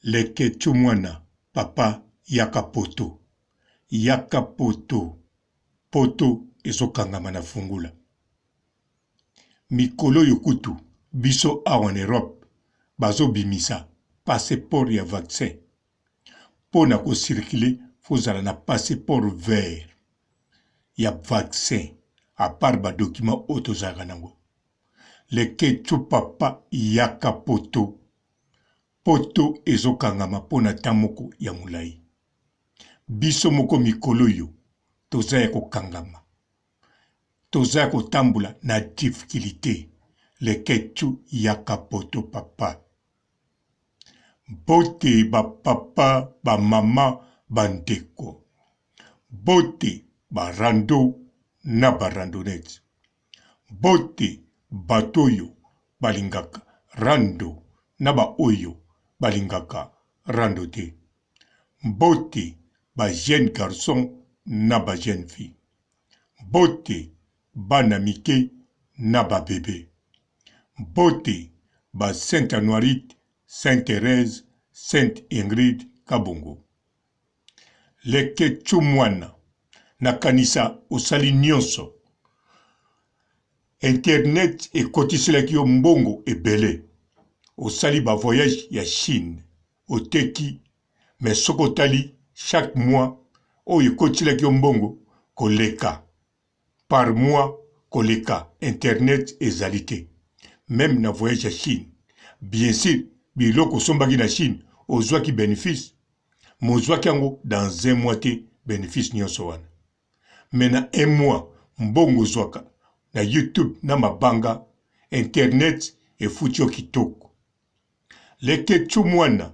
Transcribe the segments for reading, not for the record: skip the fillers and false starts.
Leketchou mwana papa yaka poto yaka poto poto ezo kangama na fungula mikolo oyo kutu biso awa na Europe bazo bimisa passeport ya vaccin pona ko circuler faut ozala na passeport vert ya vaccin a part ba document oyo tozalaka nango Leketchou papa yaka poto Poto ezo kangama po na temps moko ya mulayi. Biso moko mikolo oyo toza ya ko kangama. Toza ya ko tambola na difficulite. Leketchou yaka poto papa. Mbote ba papa, ba mama, ba ndeko. Mbote ba rando na ba randonnettes. Mbote bato oyo balingaka rando na ba oyo balingaka rando te. Mbote ba jeunes garçons na ba jeunes filles. Mbote bana mike na ba bebes. Mbote ba Sainte Anuarite, Sainte Therèse, Sainte Ingrid Kabongo. Leketchou mwana nakanisa osali nionso internet ekotiselaki yo mbongo ebele osali ba voyage ya chine oteki mais soki otali chaque mois oyo ekotiselaki yo mbongo koleka par mois koleka internet ezali te meme na voyage ya chine bien sur biloko osombaki na chine ozwaki benefice mais ozwaki yango dans un mois te benefice nyonso wana mais na un mois mbongo ozwaka na youtube na mabanga internet efuti yo kitoko leketchou mwana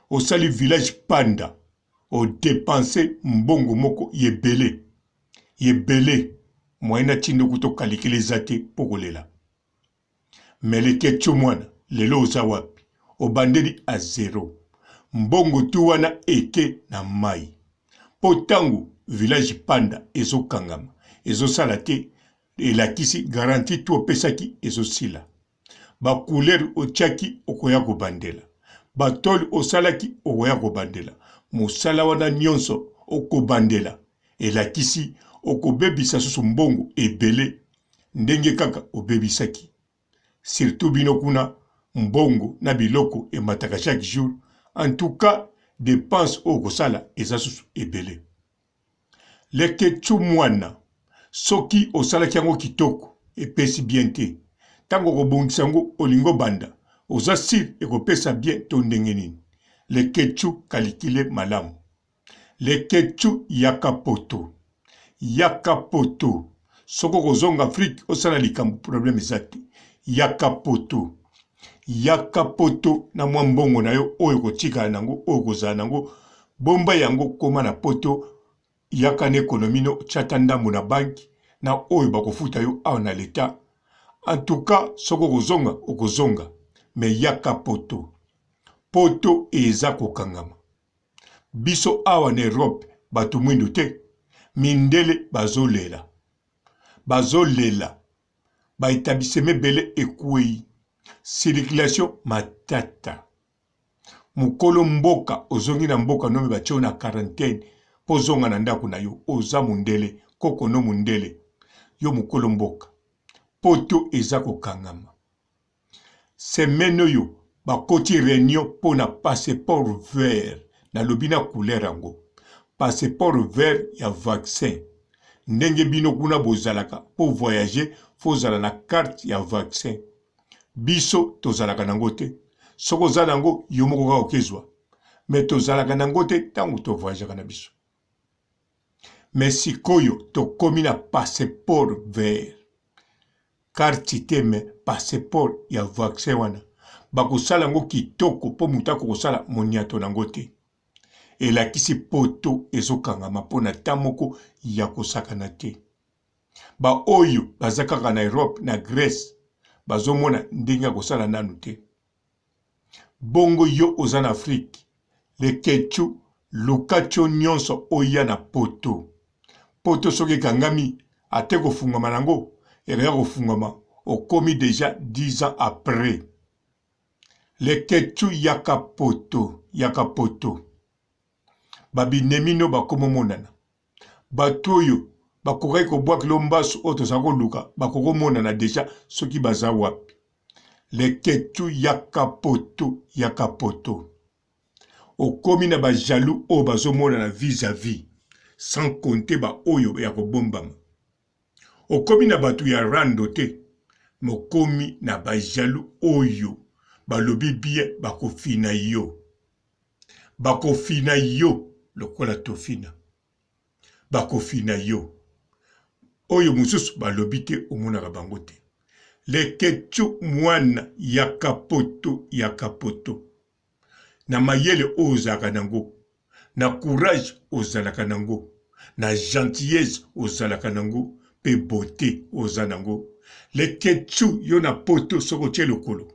osali village panda o depenser mbongo moko y'ebele y'ebele moyen na tindo kutu okalikile eza te po kolela mais leketchou mwana lelo oza wapi obandeli a zero mbongo tout wana eke na mayi po tangu village panda ezo kangama ezo sala te elakisi garantie tout opesaki ezo sila Ba couleur otiaki okoya kobandela, ba tole osalaki okoya kobandela, mosala wana nionso okobandela elakisi okobebisa susu mbongo ebele ndenge kaka obebisaki. Surtout bino kuna mbongo na biloko emataka chaque jour, en tout cas depense oyo okosala eza susu ebele. Leketchou muana soki osalaki yango kitoko epesi bien te tango okobongisa yango olingi obanda oza sur ekopesa bien to ndenge nini leketchou calicule malamu leketchou yaka poto yaka poto soki okozonga afrique osala likambo problème eza te yaka poto yaka poto na mwa mbongo na yo oyo okotikala na yango oyo okozala na yango bomba yango koma na poto yaka na ekonomi no tia ata ndambo na banki na oyo bakofuta yo awa na leta en tout cas soki okozonga okozonga mais yaka poto poto eza kokangama biso awa na Europe bato mwindu te mindele bazolela bazolela ba etablissement ebele ekueyi circulation matata mukolo mboka ozongi na mboka no me batie yo na quarantaine po ozonga na ndako na yo oza mundele koko no mundele yo mukolo mboka poto eza kokangama Semaine oyo bakoti reunion pona passeport vert nalobi na couleur yango passeport vert ya vaccin ndenge bino kuna bozalaka po voyager faut ozala na carte ya vaccin biso tozalaka nango te soki oza nango yo moko kaka okezwa mais tozalaka nango te tango to voyageaka na biso mais sikoyo tokomi na passeport vert Carte te mais passeport ya vaccin wana bakosala yango kitoko po moto akoka kosala moniato na yango te. Elakisi poto ezokangama po na temps moko ya kosakana te. Ba oyo baza kaka na Europe na Grèce bazomona ndenge ya kosala nanu te. Bongo yo oza na Afrique leketchou luka tio nionso oya na poto. Poto soki ekangami ata ekofungwama nango ekoya kofungwama okomi dejà 10 ans après. Leketchou yaka poto yaka poto ba binemi no bakomo monana batu oyo bakokaki kobwakela yo mbasu oyo tozala koluka bakoko monana deja soki baza wapi leketchou yaka poto yaka poto okomi na ba jaloux oyo bazo monana vis à vis sans compter ba oyo ya kobombama Okomi na batu ya rando te mais okomi na ba jaloux oyo balobi bien bakofina yo. Bakofina yo lokola tofina. Bakofina yo. Oyo mosusu balobi te omonaka bango te. Leketchou mwana yaka poto yaka poto. Na mayele oyo ozalaka nango na courage ozalaka nango, na gentillesse ozalaka nango pe beaute oza nango. Leketchou yo na poto soki otie lokolo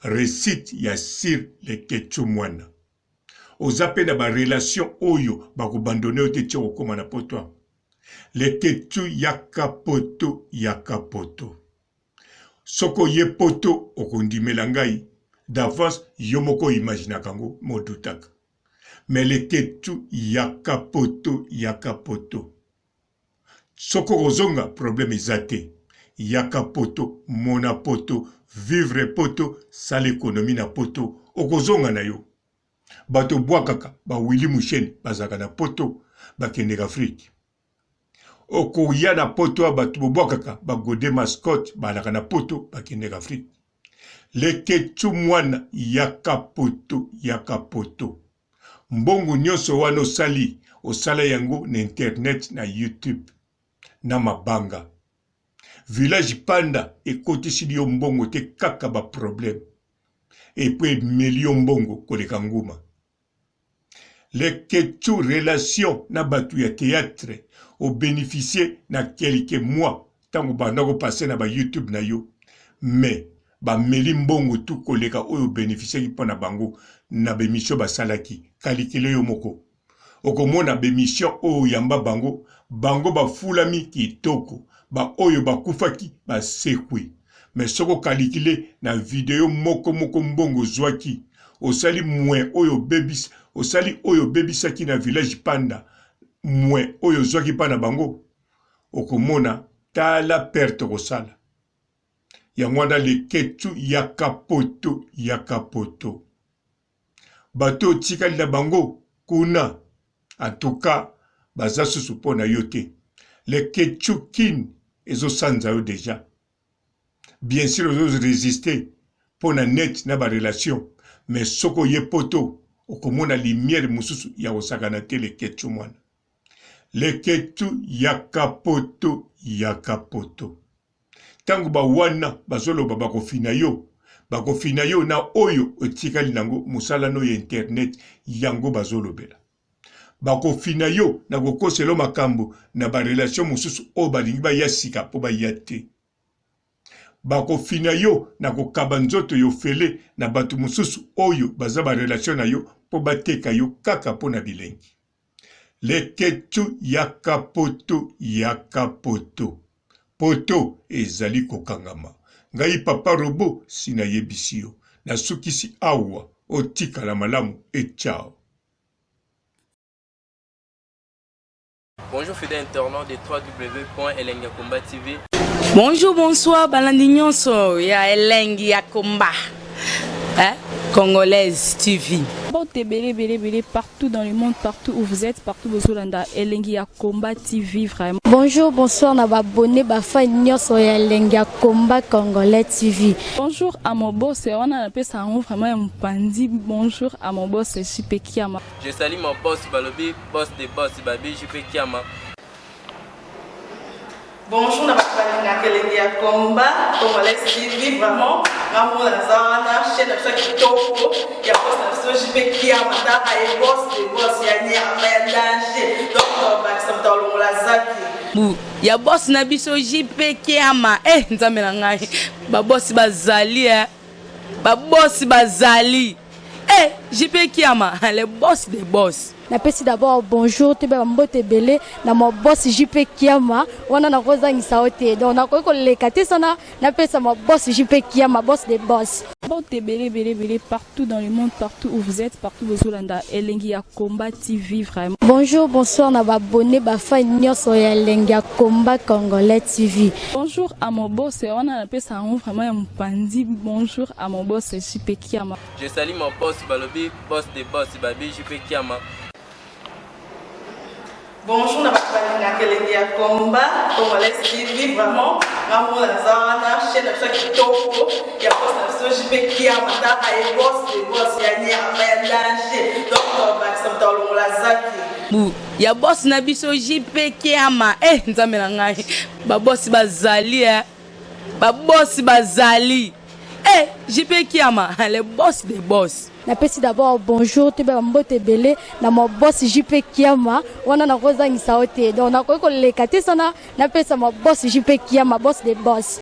reussite ya sur leketchou mwana. Oza pe na ba relation oyo bako bandonne yo te ti okokoma na poto awa. Leketchou yaka poto yaka poto. Soki oye poto okondimela ngai d'avance yo moko o imaginaka yango mais odutaka. Mais leketchou yaka poto yaka poto soki okozonga problème eza te yaka poto mona poto vivre poto sala economie na poto okozonga na yo bato obwakaka ba willy musheni bazalaka na poto bakendeka afrique okoya na poto ya bato bobwakaka ba gode mascotte balaka na poto bakendeka afrique Leketchou mwana yaka poto yaka poto mbongo nionso wana osali osala yango na internet na youtube na mabanga village panda ekotisili yo mbongo te kaka ba problème epuis emeli yo mbongo koleka nguma. Leketchou relation na batu ya theatre o beneficier na quelques mois tango obanda ko passer na ba youtube na yo mais ba meli mbongo tout koleka oyo o beneficiaki pona bango na ba emission basalaki calculer yo moko okomona ba emission oyo oyamba bango bango bafulami kitoko ba oyo bakufaki basekwi mais soki o calculer na video moko moko mbongo ozwaki osali moins oyo obebisi osali oyo obebisaki na village panda moins oyo ozwaki mpa na bango okomona tala perte okosala yango wana leketchu yaka poto yaka poto bato otikali na bango kuna en tout cas baza susu mpo na yo te leketchu kin ezosanza yo deja bien sur ozo resister mpo na net na ba relation mais soki oye poto okomona lumière mosusu ya kosakana te leketchu mwana leketchu yaka poto yaka poto ntango bawana bazoloba bakofina yo bakofina yo na oyo otikali nango mosala no ya internet yango bazolobela Bakofina yo na kokosela yo makambo na ba relation mosusu oyo balingi baya sika mpo baya te. Bakofina yo na kokaba nzoto ya ofele na bato mosusu oyo baza ba relation na yo mpo bateka yo kaka mpo na bilengi. Leketchou yaka poto yaka poto. Poto ezali kokangama. Ngai papa robot si nayebisi yo. Nasukisi awa otikala malamu et ciao. Bonjour fidèles internautes de www.elengiyakomba TV. Bonjour, bonsoir, balandi nyonso ya elengi ya komba. Hein? Congolaise TV. Mbote ebele ebele ebele partout dans le monde, partout où vous êtes, partout bozolanda elengi ya combat TV vraiment. Bonjour, bonsoir na ba abonnés ba fans nyonso ya elengi ya combat congolais TV. Bonjour à mon boss, wana napesa yango vraiment ya mopanzi. Bonjour à mon boss JP Kiama. Je salue mon boss balobi boss de boss babi JP Kiama. Bonjour na bato balingaka elengi ya combat congolais TV vraiment nga moko naza wana chaîne na biso ya kitoko ya boss na biso JP Kiama tala ye boss de boss ya nyama ya danger donc tobakisa moto alongola zaki Bu ya boss na biso JP Kiama eh nzambe na ngai ba boss bazali eh ba boss bazali eh JP Kiama le boss des boss. Napesi d'abord bonjour toyeba ba mbote ebele na ma boss JP Kiama wana nakozangisa yo te donc nakoki koleka te sana napesa ma boss JP Kiama boss de boss. Mbote ebele ebele ebele partout dans le monde, partout où vous êtes, partout bozolanda Elengi ya Combat TV vraiment. Bonjour, bonsoir na ba abonné, ba fan nyonso ya Elengi ya Combat Congolais TV. Bonjour à mon boss, wana napesa yango vraiment ya mopanzi. Bonjour à mon boss JP Kiama. Je salue mon boss balobi boss de boss babi JP Kiama. Bonjour na bato balingaka elengi ya combat congolais TV, vraiment nga moko naza wana, chaîne na biso ya kitoko ya boss na biso JP Kiama. Taka ye, boss de boss ya nyama ya danger, donc bakisa moto alongola zaki. Bu ya boss na biso JP Kiama. Eh, nzambe na ngai, babosi bazali e, babosi bazali e, JP Kiama, le boss de boss. Napesi d'abord bonjour, toyeba mbote ebele na ma boss JP Kiama. Wana nakozangisa yo te, donc nakoki koleka te sana napesa ma boss JP Kiama, boss de boss.